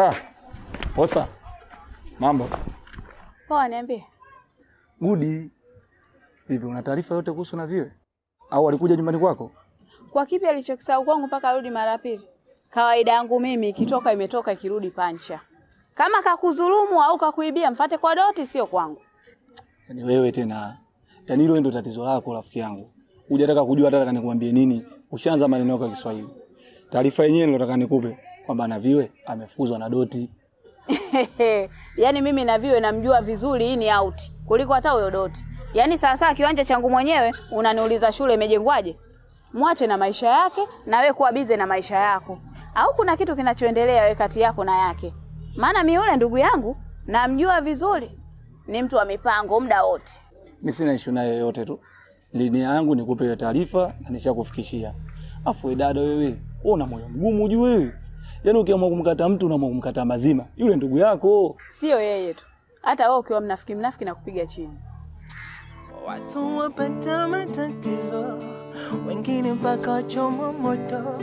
Ah. Posa. Mambo. Poa, niambie. Gudi. Vipi, una taarifa yote kuhusu Naviwe? Au alikuja nyumbani kwako? Kwa kipi alichokisahau kwangu mpaka arudi mara pili? Kawaida yangu mimi ikitoka imetoka, ikirudi pancha. Kama kakudhulumu au kakuibia mfate kwa Doti, sio kwangu. Yaani wewe tena. Yaani hilo ndio tatizo lako rafiki yangu. Hujataka kujua hata nataka nikuambie nini. Ushaanza maneno yako ya Kiswahili. Taarifa yenyewe nilotaka nikupe kwamba Naviwe amefukuzwa na Doti. Yaani mimi Naviwe namjua vizuri, hii ni out kuliko hata huyo Doti. Yaani sasa kiwanja changu mwenyewe unaniuliza shule imejengwaje? Mwache na maisha yake na wewe kuwa bize na maisha yako. Au kuna kitu kinachoendelea wewe kati yako na yake? Maana mi yule ndugu yangu namjua vizuri, ni mtu wa mipango muda wote. Mimi sina issue naye yoyote tu. Nia yangu nikupe hiyo taarifa na nishakufikishia. Afu we dada wewe, wewe una moyo mgumu juu wewe. Yaani ukiamua kumkata mtu unaamua kumkata mazima. Yule ndugu yako. Sio yeye tu. Hata wewe ukiwa mnafiki mnafiki na kupiga chini. Watu wapata matatizo, wengine mpaka wachoma moto.